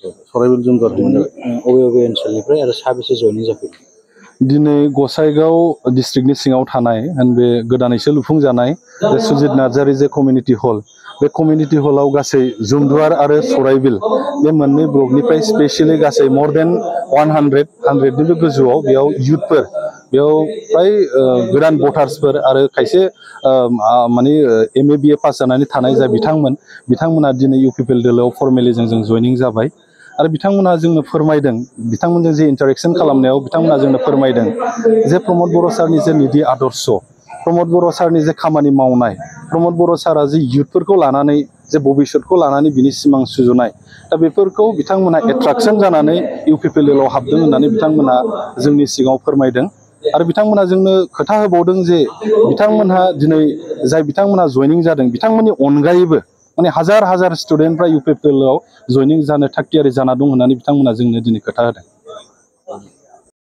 सराइबिल जुमगारनिफ्राय अबे अबे ओनसोलनिफ्राय आरो साबेसे जयनिं जाफैदों? दिनै गसाइगाव डिस्ट्रिक्टनि सिङाव थानाय बे गोदानैसो लुफुंजानाय सुजित नार्जारी जे कमिउनिटि हल, बे कमिउनिटि हलाव गासै जुमदुवार आरो सराइबिल बे मोननै ब्लकनिफ्राय स्पेसियली गासै मर देन 100निबो गोजौआव बेयाव इयुथफोर, बेयाव फ्राय गोदान भटार्सफोर आरो खायसे माने MA BA पास जानानै थानाय जा बिथांमोना दिनै UPPL दोलोआव फर्मेलि जों जयनिं जाबाय। आरो बिथांमोना जोंनो फोरमायदों, बिथांमोनजों जे इन्टारेक्शन खालामनायाव बिथांमोना जोंनो फोरमायदों जे प्रमद बर' सारनि जे निधि आदर्श, प्रमद बर' सारनि जे खामानि मावनाय, प्रमद बर' सारा जे इयुथफोरखौ लानानै जे भबिष्यतखौ लानानै बिनि सिमां सुजुनाय, दा बेफोरखौ बिथांमोना एट्राक्शन जानानै UPPL दोलोआव हाबदों होननानै बिथांमोना जोंनि सिगाङाव फोरमायदों। आरो बिथांमोना जोंनो खोथा होबावदों जे बिथांमोनहा दिनै जाय बिथांमोना जयनिं जादों बिथांमोननि अनगायैबो माने हाजार हाजार स्टुडेन्टफ्रा UPPL दोलोआव जयनिं जानो थाग थियारि जाना दं होननानै बिथांमोना जोंनो दिनै खोथा होदों।